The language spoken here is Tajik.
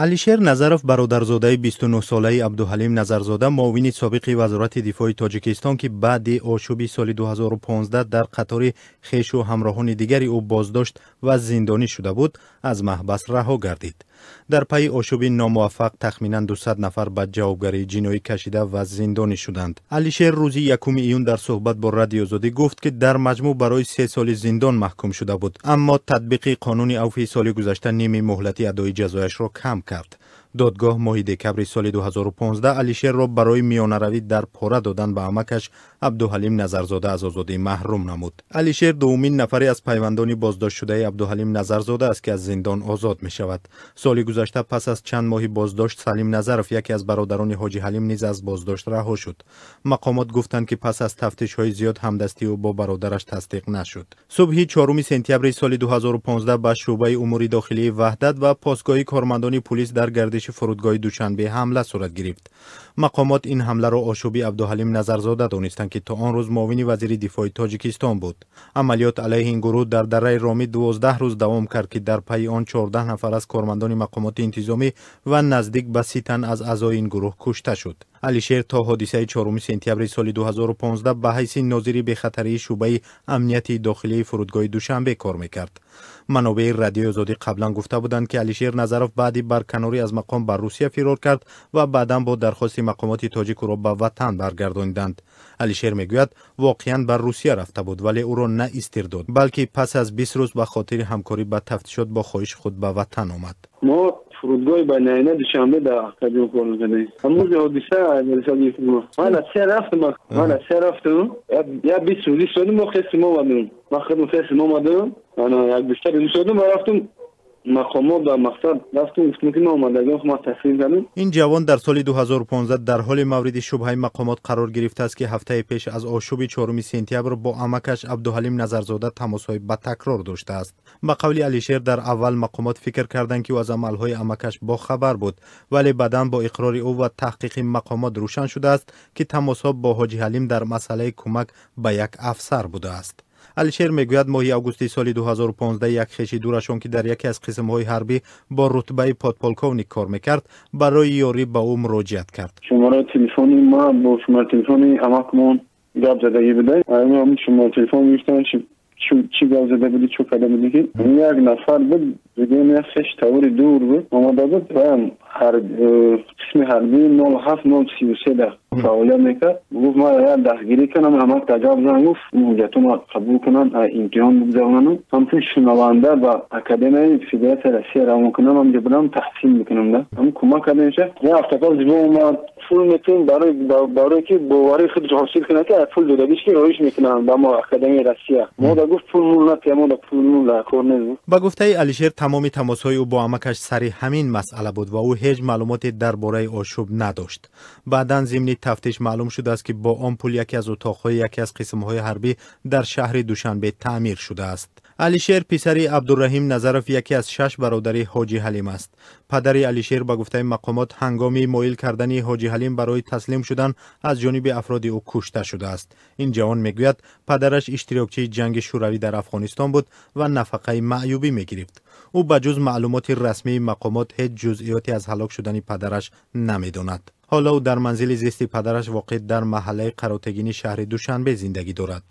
Алишер Назаров, бародарзодаи 29-солаи Абдуҳалим Назарзода, муовини собиқи Вазорати дифои Тоҷикистон, ки баъди ошӯби соли 2015 дар қатори хешу ҳамроҳони дигари ӯ боздошт ва зиндонӣ шуда буд, аз маҳбас раҳо гардид. Дар пайи ошӯби номуваффақ тахминан 200 нафар ба ҷавобгарии ҷиноӣ кашида ва зиндонӣ шуданд. Алишер рӯзи 1 июн дар суҳбат бо Радиои Озодӣ гуфт, ки дар маҷмӯъ барои 3 соли зиндон маҳкум шуда буд, аммо татбиқи қонуни авфи соли гузашта ними муҳлати адои ҷазояшро кам кард. Додгоҳ моҳи декабри соли 2015 Алишерро барои миёнаравӣ дар пора додан ба амакаш Абдуҳалим Назарзода аз озодӣ маҳрум намуд. Алишер дуввумин нафаре аз пайвандони боздоштшудаи Абдуҳалим Назарзода аст, ки аз зиндон озод мешавад. Соли гузашта пас аз чанд моҳи боздошт Салим Назаров, яке аз бародарони Ҳоҷи Ҳалим, низ аз боздошт раҳо шуд. Мақомот гуфтанд, ки пас аз тафтишҳои зиёд ҳамдастии ӯ бо бародараш тасдиқ нашуд. Субҳи 4 сентябри соли 2015 ба шӯъбаи умури дохилии Ваҳдат ва постгоҳи кормандони пулис дар гардиши фурудгоҳи Душанбе ҳамла сурат гирифт. Мақомот ин ҳамларо ошӯби Абдуҳалим Назарзода донистанд, ки то он рӯз муовини вазири дифои Тоҷикистон буд. Амалиёт алайҳи ин гурӯҳ дар дараи Ромӣ 12 рӯз давом кард, ки дар пайи он 14 нафар аз кормандони мақомоти интизомӣ ва наздик ба 30 тан аз аъзои ин гурӯҳ кушта шуд. Алишер то ҳодисаи 4 сентябри соли 2015 ба ҳайси нозири бехатарии шӯъбаи амнияти дохилии фурудгоҳи Душанбе кор мекард. Манобеи Радиои Озодӣ қаблан гуфта буданд, ки Алишер Назаров баъди барканорӣ аз мақом ба Русия фирор кард ва баъдан бо дархости мақомоти тоҷик ӯро ба ватан баргардониданд. Алишер мегӯяд, воқеан ба Русия рафта буд, вале ӯро на истирдод, балки пас аз 20 рӯз ба хотири ҳамкорӣ ба тафтишот бо хоҳиши худ ба ватан омад. Мо фурудгоҳи байналмилалии Душанбе дар академия кор мекардем. Ҳамон рӯзи ҳодиса ман Россия рафтам, як 20 рӯз истодем, мо хестем омадем. Ман худам хестем омадам, як 23 рӯз истодем ва рафтам мақомот ба мақсад рафтем, гуфтем, ки мо омадагиам, ман таслим кардем. Ин ҷавон дар соли 2015 дар ҳоли мавриди шубҳаи мақомот қарор гирифтааст, ки ҳафтаи пеш аз ошӯби 4 сентябр бо амакаш Абдуҳалим Назарзода тамосҳои ба такрор доштааст. Ба қавли Алишер, дар аввал мақомот фикр карданд, ки ӯ аз амалҳои амакаш бохабар буд, вале баъдан бо иқрори ӯ ва таҳқиқи мақомот рӯшан шудааст, ки тамосҳо бо Ҳоҷи Ҳалим дар масъалаи кӯмак ба як афсар будааст. Алишер мегӯяд, моҳи августи соли 2015 як хеши дурашон, ки дар яке аз қисмҳои ҳарбӣ бо рутбаи подполковник кор мекард, барои ёрӣ ба ӯ муроҷиат кард. Шумораи телефони ман бо шумораи телефони амакмон гап задагӣ буда. Шумораи телефон гирифтан, чӣ гап зада будӣ, чӣ карда будӣ, ки як нафар буд, бигӯем, як хеш таври дур буд, омада буд ва қисми ҳарбии 07033 да фаъолият мекард. Гуфт, ман як дастгирӣ кунам, амак да гап зан, гуфт, ҳуҷҷатҳоро қабул кунанд, имтиҳон бигзаронанд, ҳамчун шунаванда ба Академияи Федератсияи Россия равон кунам, ҳамҷо будам таҳсил мекунам да. Ҳам кӯмак кардем. Як ҳафта пас зибо омад, пул метавон барое ки боварии худро ҳосил кунад, ки пул додагиш ки роиш мекунанд ба мо Академияи Россия. Мо да гуфт, пул мул натия, мо да пул мул дар кор нест. Ба гуфтаи Алишер, тамоми тамосҳои ӯ бо амакаш сари ҳамин масъала буд ва ӯ ҳеҷ маълумоте дар бораи ошӯб надошт. Баъдан зимни тафтиш маълум шудааст, ки бо он пул яке аз утоқҳои яке аз қисмҳои ҳарбӣ дар шаҳри Душанбе таъмир шудааст. Алишер писари Абдураҳим Назаров, яке аз 6 бародари Ҳоҷи Ҳалим аст. Падари Алишер, ба гуфтаи мақомот, ҳангоми моил кардани Ҳоҷи Ҳалим барои таслим шудан аз ҷониби афроди ӯ кушта шудааст. Ин ҷавон мегӯяд, падараш иштирокчии ҷанги шӯравӣ дар Афғонистон буд ва нафақаи маъюбӣ мегирифт. Ӯ ба ҷуз маълумоти расмии мақомот ҳеҷ ҷузъиёте аз ҳалок шудани падараш намедонад. Ҳоло ӯ дар манзили зисти падараш, воқеъ дар маҳаллаи Қаротегини шаҳри Душанбе, зиндагӣ дорад.